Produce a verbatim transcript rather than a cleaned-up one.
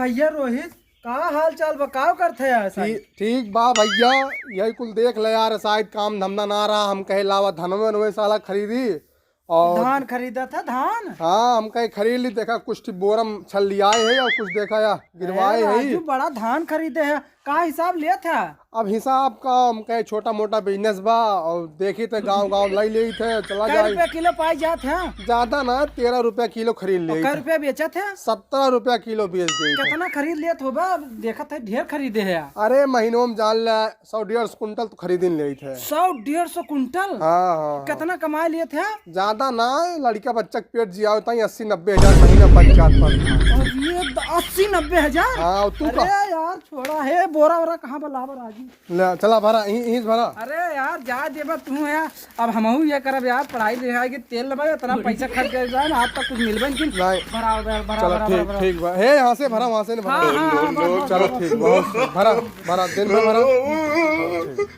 भैया रोहित, का हाल चाल बा, का करत है यार साहब? ठीक, ठीक बा भैया, यही कुल देख ले यार, शायद काम धंधा ना रहा, हम कहे लावा धनवे वनवे साला खरीदी। और धान खरीदा था, धान? हाँ, हम कहे खरीद ली, देखा कुछ ठी बोरम छल लियाए है और कुछ देखा या गिरवाए अरे है। राजू, बड़ा धान खरीदे है, का हिसाब लेत है? अब हिसाब का हम कहे छोटा मोटा बिजनेस बा और देखी थे गांव गांव लाई लेई थे, चला कै जाए। रुपया किलो पाई जात है? ज्यादा ना, तेरह रुपया किलो खरीद और लेई कै थे। रुपया बेचत है? सत्रह रुपया किलो बेच देई थे। कितना खरीद लेत होबा? अब देखत है ढेर खरीदे है यार। अरे महीनों में जान ले सौ डेढ़ सौ कुंटल तो खरीदिन लेई थे। सौ डेढ़ सौ कुंटल? हाँ, हाँ, हाँ। कितना कमाई लेत है? ज्यादा ना, लड़का बच्चा के पेट जियाओ ताई अस्सी नब्बे हजार महीना बच जात पर। और ये द-, अस्सी नब्बे हजार? हाँ, और तू का? अरे यार छोड़ा है, बोरा वोरा कहाँ बा, लावा राजू? ले, चला भरा, यहीं, यहीं से भरा। अरे यार, जा देबा तू यार, अब हमहू ये करब यार, पढ़ाई लिखाई के तेल लेबा, इतना पैसा खर्च कर जाए ना, आज तक कुछ मिलबे नहीं। नहीं। भरा, भरा, भरा, चलो, भरा, ठीक, भरा, भरा। ठीक बा। हे, यहाँ से भरा, वहाँ से नहीं भरा। हाँ, हाँ, हाँ, बस, बस, चलो, बस, ठीक, बस। बहुत भरा, भरा, दिन भर भरा।